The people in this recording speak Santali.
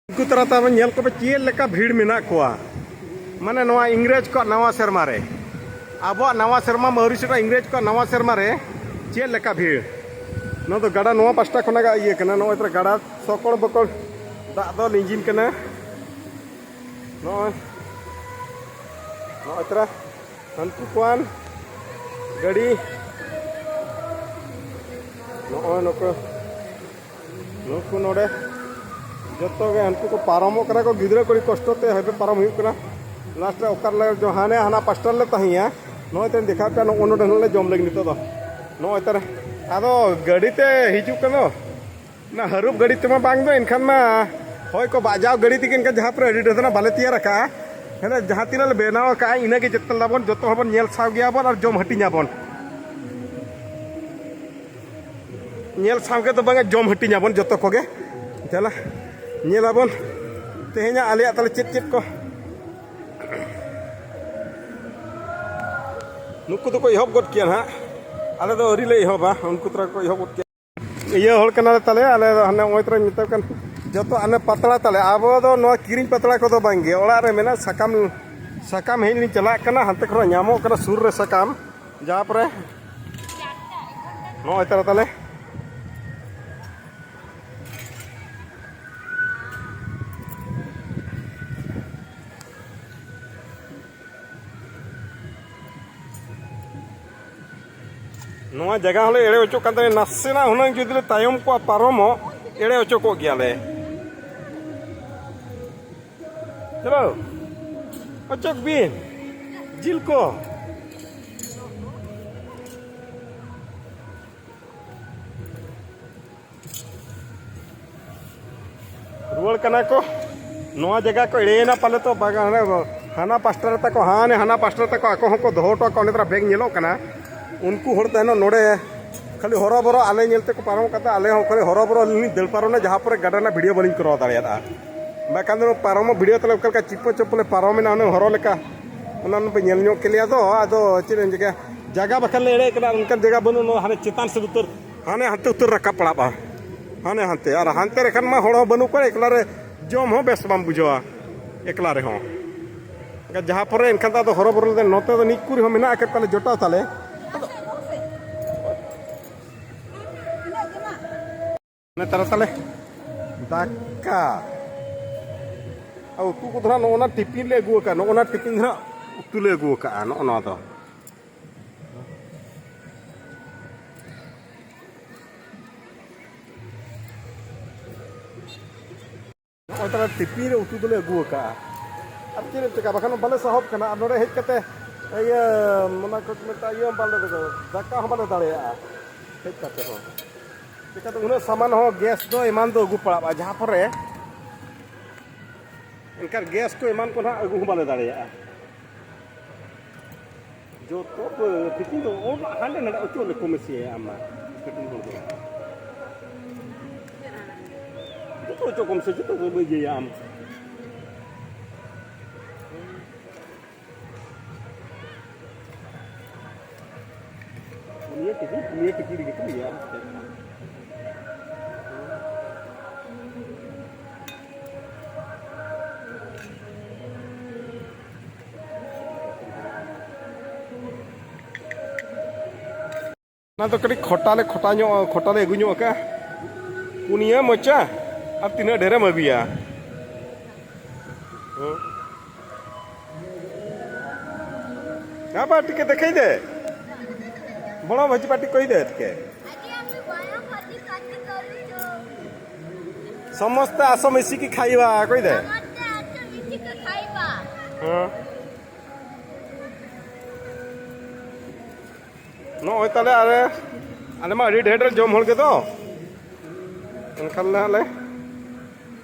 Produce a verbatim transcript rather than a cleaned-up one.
ᱩᱱᱠᱩ ᱛᱟᱨᱟ ᱛᱟᱵᱚᱱ ᱧᱮᱞ ᱠᱚᱯᱮ ᱪᱮᱫ ᱞᱮᱠᱟ ᱵᱷᱤᱲ ᱢᱮᱱᱟᱜ ᱠᱚᱣᱟ᱾ ᱢᱟᱱᱮ ᱱᱚᱣᱟ ᱤᱝᱨᱮᱡᱽ ᱠᱚᱣᱟᱜ ᱱᱟᱣᱟ ᱥᱮᱨᱢᱟ ᱨᱮ, ᱟᱵᱚᱣᱟᱜ ᱱᱟᱣᱟ ᱥᱮᱨᱢᱟ ᱢᱟᱹᱣᱨᱤ ᱥᱮᱴᱟ ᱤᱝᱨᱮᱡᱽ ᱠᱚᱣᱟᱜ ᱱᱟᱣᱟ ᱥᱮᱨᱢᱟ ᱨᱮ ᱪᱮᱫ ᱞᱮᱠᱟ ᱵᱷᱤᱲ᱾ ᱱᱚᱣᱟ ᱫᱚ ᱜᱟᱰᱟ ᱱᱚᱣᱟ ᱯᱟᱥᱴᱟ ᱠᱷᱚᱱᱟᱜ ᱤᱭᱟᱹ ᱠᱟᱱᱟ᱾ ᱱᱚᱜᱼᱚᱭ ᱛᱚᱨᱟ ᱜᱟᱰᱟ ᱥᱚᱠᱚᱲ ᱵᱚᱠᱚᱲ ᱫᱟᱜ ᱫᱚ ᱞᱤᱸᱡᱤᱱ ᱠᱟᱱᱟ᱾ ᱱᱚᱜᱼᱚᱭ, ᱱᱚᱜᱼᱚᱭ ᱛᱚᱨᱟ ᱦᱟᱹᱱᱠᱩ ᱠᱚᱣᱟᱱ ᱜᱟᱹᱰᱤ, ᱱᱚᱜᱼᱚᱭ ᱱᱩᱠᱩ, ᱱᱩᱠᱩ ᱱᱚᱰᱮ ᱡᱚᱛᱚ ᱜᱮ ᱦᱟᱹᱱᱠᱩ ᱠᱚ ᱯᱟᱨᱚᱢᱚᱜ ᱠᱟᱱᱟ ᱠᱚ, ᱜᱤᱫᱽᱨᱟᱹ ᱠᱚ ᱟᱹᱰᱤ ᱠᱚᱥᱴᱚ ᱛᱮ ᱦᱟᱯᱮ ᱯᱟᱨᱚᱢ ᱦᱩᱭᱩᱜ ᱠᱟᱱᱟ᱾ ᱞᱟᱥᱴ ᱨᱮ ᱚᱠᱟ ᱨᱮᱞᱮ ᱡᱚ-, ᱦᱟᱱᱮ ᱦᱟᱱᱟ ᱯᱟᱥᱴᱟ ᱨᱮᱞᱮ ᱛᱟᱦᱮᱸᱭᱟ᱾ ᱱᱚᱜᱼᱚᱭ ᱛᱚᱧ ᱫᱮᱠᱷᱟᱣ ᱯᱮᱭᱟ, ᱱᱚᱜᱼᱚ ᱱᱚᱰᱮ ᱦᱟᱸᱜ ᱞᱮ ᱡᱚᱢ ᱞᱟᱹᱜᱤᱫ ᱱᱤᱛᱚᱜ ᱫᱚ᱾ ᱱᱚᱜᱼᱚᱭ ᱛᱚᱨᱟ ᱟᱫᱚ ᱜᱟᱹᱰᱤ ᱛᱮ ᱦᱤᱡᱩᱜ ᱠᱟᱱᱟ᱾ ᱚᱱᱟ ᱦᱟᱹᱨᱩᱵ ᱜᱟᱹᱰᱤ ᱛᱮᱢᱟ ᱵᱟᱝ ᱫᱚ, ᱮᱱᱠᱷᱟᱱ ᱢᱟ ᱦᱚᱭ ᱠᱚ ᱵᱟᱡᱟᱣ ᱜᱟᱹᱰᱤ ᱛᱮᱜᱮ ᱮᱱᱠᱷᱟᱱ ᱡᱟᱦᱟᱸ ᱯᱮᱨᱮ ᱟᱹᱰᱤ ᱰᱷᱮᱨ ᱫᱚ ᱱᱟᱜ ᱵᱟᱞᱮ ᱛᱮᱭᱟᱨ ᱟᱠᱟᱜᱼᱟ᱾ ᱦᱮᱸ, ᱡᱟᱦᱟᱸ ᱛᱤᱱᱟᱹᱜ ᱞᱮ ᱵᱮᱱᱟᱣ ᱟᱠᱟᱜᱼᱟ, ᱤᱱᱟᱹᱜᱮ ᱡᱚᱛᱚ ᱞᱟᱵᱚᱱ, ᱡᱚᱛᱚ ᱦᱚᱲ ᱵᱚᱱ ᱧᱮᱞ ᱥᱟᱶ ᱜᱮᱭᱟ ᱵᱚᱱ ᱟᱨ ᱡᱚᱢ ᱦᱟᱹᱴᱤᱧ ᱟᱵᱚᱱ᱾ ᱧᱮᱞ ᱥᱟᱶ ᱜᱮ ᱫᱚ ᱵᱟᱝᱟ, ᱡᱚᱢ ᱦᱟᱹᱴᱤᱧ ᱟᱵᱚᱱ ᱡᱚᱛᱚ ᱠᱚᱜᱮ᱾ ᱫᱮᱞᱟ, ᱧᱮᱞ ᱟᱵᱚᱱ ᱛᱮᱦᱮᱧᱟᱜ ᱟᱞᱮᱭᱟᱜ ᱛᱟᱞᱮ ᱪᱮᱫ ᱪᱮᱫ ᱠᱚ᱾ ᱱᱩᱠᱩ ᱫᱚᱠᱚ ᱮᱦᱚᱵ ᱜᱚᱫ ᱠᱮᱜᱼᱟ ᱱᱟᱦᱟᱜ, ᱟᱞᱮ ᱫᱚ ᱟᱹᱣᱨᱤ ᱞᱮ ᱮᱦᱚᱵᱟ, ᱩᱱᱠᱩ ᱛᱚᱨᱟ ᱠᱚ ᱮᱦᱚᱵ ᱜᱚᱫ ᱠᱮᱜᱼᱟ᱾ ᱤᱭᱟᱹ ᱦᱚᱲ ᱠᱟᱱᱟᱞᱮ ᱛᱟᱞᱮ, ᱟᱞᱮ ᱫᱚ ᱦᱟᱱᱮ ᱱᱚᱜᱼᱚᱭ ᱛᱚᱨᱟᱧ ᱢᱮᱛᱟᱯᱮ ᱠᱟᱱ, ᱡᱚᱛᱚ ᱦᱟᱱᱮ ᱯᱟᱛᱲᱟ ᱛᱟᱞᱮ᱾ ᱟᱵᱚ ᱫᱚ ᱱᱚᱣᱟ ᱠᱤᱨᱤᱧ ᱯᱟᱛᱲᱟ ᱠᱚᱫᱚ ᱵᱟᱝᱜᱮ, ᱚᱲᱟᱜ ᱨᱮ ᱢᱮᱱᱟᱜ ᱥᱟᱠᱟᱢ, ᱥᱟᱠᱟᱢ ᱦᱮᱡ ᱞᱤᱧ ᱪᱟᱞᱟᱜ ᱠᱟᱱᱟ, ᱦᱟᱱᱛᱮ ᱠᱷᱚᱱᱟᱜ ᱧᱟᱢᱚᱜ ᱠᱟᱱᱟ ᱥᱩᱨ ᱨᱮ ᱥᱟᱠᱟᱢ, ᱡᱟᱦᱟᱸ ᱯᱚᱨᱮ ᱱᱚᱜᱼᱚᱭ ᱛᱟᱞᱮ ᱛᱟᱞᱮ᱾ ᱱᱚᱣᱟ ᱡᱟᱭᱜᱟ ᱦᱚᱸᱞᱮ ᱮᱲᱮ ᱚᱪᱚᱜ ᱠᱟᱱ ᱛᱟᱦᱮᱸᱫ, ᱱᱟᱥᱮᱱᱟᱜ ᱦᱩᱱᱟᱹᱝ ᱡᱩᱫᱤ ᱞᱮ ᱛᱟᱭᱚᱢ ᱠᱚᱜᱼᱟ, ᱯᱟᱨᱚᱢᱚᱜ, ᱮᱲᱮ ᱚᱪᱚ ᱠᱚᱜ ᱜᱮᱭᱟᱞᱮ᱾ ᱪᱚᱞᱚ, ᱚᱪᱚᱜ ᱵᱤᱱ ᱡᱤᱞ ᱠᱚ᱾ ᱨᱩᱣᱟᱹᱲ ᱠᱟᱱᱟ ᱠᱚ᱾ ᱱᱚᱣᱟ ᱡᱟᱭᱜᱟ ᱠᱚ ᱮᱲᱮᱭᱮᱱᱟ ᱯᱟᱞᱮ ᱛᱚ, ᱵᱟᱝ, ᱦᱟᱱᱮ ᱦᱟᱱᱟ ᱯᱟᱥᱴᱟ ᱨᱮ ᱛᱟᱠᱚ, ᱦᱟᱱᱮ ᱦᱟᱱᱟ ᱯᱟᱥᱴᱟ ᱨᱮ ᱛᱟᱠᱚ, ᱟᱠᱚ ᱦᱚᱸᱠᱚ ᱫᱚᱦᱚ ᱦᱚᱴᱚ ᱠᱟᱜᱼᱟ᱾ ᱚᱸᱰᱮ ᱛᱟᱨᱟ ᱵᱮᱜᱽ ᱧᱮᱞᱚᱜ ᱠᱟᱱᱟ᱾ ᱩᱱᱠᱩ ᱦᱚᱲ ᱛᱟᱦᱮᱱᱟ ᱱᱚᱰᱮ ᱠᱷᱟᱹᱞᱤ ᱦᱚᱨᱚᱵᱚᱨᱚ, ᱟᱞᱮ ᱧᱮᱞ ᱛᱮᱠᱚ ᱯᱟᱨᱚᱢ ᱠᱟᱫᱟ, ᱟᱞᱮ ᱦᱚᱸ ᱠᱷᱟᱹᱞᱤ ᱦᱚᱨᱚᱵᱚᱨᱚ ᱞᱤᱧ ᱫᱟᱹᱲ ᱯᱟᱨᱚᱢᱱᱟ, ᱡᱟᱦᱟᱸ ᱯᱚᱨᱮ ᱜᱟᱰᱟ ᱨᱮᱱᱟᱜ ᱵᱷᱤᱰᱤᱭᱳ ᱵᱟᱹᱞᱤᱧ ᱠᱚᱨᱟᱣ ᱫᱟᱲᱮᱭᱟᱫᱼᱟ᱾ ᱵᱟᱠᱷᱟᱱ ᱫᱚ ᱯᱟᱨᱚᱢᱚᱜ ᱵᱷᱤᱰᱤᱭᱳ ᱛᱟᱞᱮ ᱚᱠᱟ ᱞᱮᱠᱟ ᱪᱤᱯᱚ ᱪᱚᱯᱚᱞᱮ ᱯᱟᱨᱚᱢᱮᱱᱟ, ᱩᱱᱟᱹᱜ ᱦᱚᱨᱚ ᱞᱮᱠᱟ, ᱚᱱᱟ ᱯᱮ ᱧᱮᱞ ᱧᱚᱜ ᱠᱮᱫ ᱞᱮᱭᱟ᱾ ᱫᱚ ᱟᱫᱚ ᱪᱮᱫ ᱮᱢ ᱪᱤᱠᱟᱹᱭᱟ, ᱡᱟᱭᱜᱟ ᱵᱟᱠᱷᱟᱱ ᱞᱮ ᱮᱲᱮ ᱠᱟᱱᱟ, ᱚᱱᱠᱟᱱ ᱡᱟᱭᱜᱟ ᱵᱟᱹᱱᱩᱜ, ᱱᱚᱣᱟ ᱦᱟᱱᱮ ᱪᱮᱛᱟᱱ ᱥᱮᱫ ᱩᱛᱟᱹᱨ, ᱦᱟᱱᱮ ᱦᱟᱱᱛᱮ ᱩᱛᱟᱹᱨ ᱨᱟᱠᱟᱵ ᱯᱟᱲᱟᱜᱼᱟ, ᱦᱟᱱᱮ ᱦᱟᱱᱛᱮ᱾ ᱟᱨ ᱦᱟᱱᱛᱮ ᱨᱮ ᱠᱷᱟᱱ ᱢᱟ ᱦᱚᱲ ᱦᱚᱸ ᱵᱟᱹᱱᱩᱜ ᱠᱚᱣᱟ, ᱮᱠᱞᱟ ᱨᱮ ᱡᱚᱢ ᱦᱚᱸ ᱵᱮᱥ ᱵᱟᱢ ᱵᱩᱡᱷᱟᱹᱣᱟ ᱮᱠᱞᱟ ᱨᱮᱦᱚᱸ᱾ ᱡᱟᱦᱟᱸ ᱯᱚᱨᱮ ᱮᱱᱠᱷᱟᱱ ᱫᱚ ᱟᱫᱚ ᱦᱚᱨᱚᱵᱚᱨᱚ ᱞᱮ, ᱱᱚᱛᱮ ᱫᱚ ᱱᱤᱡ ᱠᱩᱨᱤ ᱦᱚᱸ ᱢᱮᱱᱟᱜ ᱟᱠᱟᱫ ᱠᱚᱣᱟ, ᱞᱮ ᱡᱚᱴᱟᱣ ᱛᱟᱞᱮ᱾ ᱟᱫᱚ ᱱᱮᱛᱟᱨ ᱛᱟᱞᱮ ᱫᱟᱠᱟ ᱟᱨ ᱩᱛᱩ ᱠᱚᱫᱚ ᱦᱟᱸᱜ ᱱᱚᱜᱼᱚ ᱱᱟ ᱴᱤᱯᱤᱱ ᱞᱮ ᱟᱹᱜᱩ ᱟᱠᱟᱫᱼᱟ, ᱱᱚᱜᱼᱚ ᱱᱟ ᱴᱤᱯᱤᱱ ᱫᱚ ᱦᱟᱸᱜ ᱩᱛᱩ ᱞᱮ ᱟᱹᱜᱩ ᱟᱠᱟᱫᱼᱟ, ᱱᱚᱜᱼᱚ ᱱᱚᱣᱟ ᱫᱚ᱾ ᱱᱚᱜᱼᱚᱭ ᱛᱟᱦᱞᱮ ᱴᱤᱯᱤᱱ ᱨᱮ ᱩᱛᱩ ᱫᱚᱞᱮ ᱟᱹᱜᱩ ᱟᱠᱟᱫᱼᱟ᱾ ᱟᱨ ᱪᱮᱫ ᱮᱢ ᱪᱮᱠᱟ, ᱵᱟᱠᱷᱟᱱ ᱵᱟᱞᱮ ᱥᱟᱦᱚᱵ ᱠᱟᱱᱟ᱾ ᱟᱨ ᱱᱚᱰᱮ ᱦᱮᱡ ᱠᱟᱛᱮ ᱤᱭᱟᱹ, ᱚᱱᱟ ᱠᱚ ᱢᱮᱛᱟᱜᱼᱟ, ᱤᱭᱟᱹ ᱵᱟᱞᱮ, ᱫᱟᱠᱟ ᱦᱚᱸ ᱵᱟᱞᱮ ᱫᱟᱲᱮᱭᱟᱜᱼᱟ ᱦᱮᱡ ᱠᱟᱛᱮ ᱦᱚᱸ᱾ ᱪᱮᱠᱟᱛᱮ ᱩᱱᱟᱹᱜ ᱥᱟᱢᱟᱱ ᱦᱚᱸ, ᱜᱮᱥ ᱫᱚ ᱮᱢᱟᱱ ᱫᱚ ᱟᱹᱜᱩ ᱯᱟᱲᱟᱜᱼᱟ ᱡᱟᱦᱟᱸ ᱯᱚᱨᱮ, ᱮᱱᱠᱷᱟᱱ ᱜᱮᱥ ᱠᱚ ᱮᱢᱟᱱ ᱠᱚ ᱱᱟᱦᱟᱜ ᱟᱹᱜᱩ ᱦᱚᱸ ᱵᱟᱞᱮ ᱫᱟᱲᱮᱭᱟᱜᱼᱟ᱾ ᱡᱚᱛᱚ ᱯᱷᱤᱴᱤᱝ ᱫᱚ ᱚᱱᱟ ᱦᱟᱸᱰᱮ ᱱᱟᱰᱮ ᱚᱪᱚᱜ ᱞᱮ ᱠᱚᱢᱮ ᱥᱮ ᱟᱢ ᱢᱟ ᱠᱟᱹᱴᱤᱡ ᱦᱚᱲ ᱫᱚ᱾ ᱡᱚᱛᱚ ᱚᱪᱚᱜ ᱠᱚᱢ ᱥᱮ, ᱡᱚᱛᱚ ᱠᱚ ᱤᱭᱟᱹᱭᱟ ᱟᱢ᱾ ᱯᱩᱱᱭᱟᱹ ᱴᱤᱠᱤᱴ, ᱯᱩᱱᱭᱟᱹ ᱴᱤᱠᱤᱴ ᱨᱮᱜᱮ ᱠᱚ ᱤᱭᱟᱹᱭᱟ᱾ ᱚᱱᱟ ᱫᱚ ᱠᱟᱹᱴᱤᱡ ᱠᱷᱚᱴᱟ ᱞᱮ ᱠᱷᱚᱴᱟ ᱧᱚᱜ, ᱠᱷᱚᱴᱟ ᱞᱮ ᱟᱹᱜᱩ ᱧᱚᱜ ᱟᱠᱟᱫᱼᱟ᱾ ᱯᱩᱱᱭᱟᱹ ᱢᱚᱪᱟ ᱟᱨ ᱛᱤᱱᱟᱹᱜ ᱰᱷᱮᱨᱮᱢ ᱟᱹᱜᱩᱭᱟ? ᱦᱮᱸ᱾ ᱦᱮᱸ ᱵᱟ, ᱴᱤᱠᱮ ᱫᱮᱠᱷᱟᱭ ᱫᱮ᱾ ᱵᱚᱲᱚ ᱵᱷᱟᱹᱡᱤ ᱵᱟᱹᱴᱤ ᱠᱚᱭ ᱫᱮ ᱴᱤᱠᱮ᱾ ସମସ୍ତେ ଆସ ମିଶିକି ଖାଇବା, କହିଦେ। ସମସ୍ତେ ଆସ ମିଶିକି ଖାଇବା। ହଁ। ᱱᱚᱜᱼᱚᱭ ᱛᱟᱞᱮ ᱟᱞᱮ, ᱟᱞᱮ ᱢᱟ ᱟᱹᱰᱤ ᱰᱷᱮᱨ ᱰᱷᱮᱨ ᱡᱚᱢ ᱦᱚᱲ ᱜᱮᱫᱚ᱾ ᱮᱱᱠᱷᱟᱱ ᱞᱮ ᱟᱞᱮ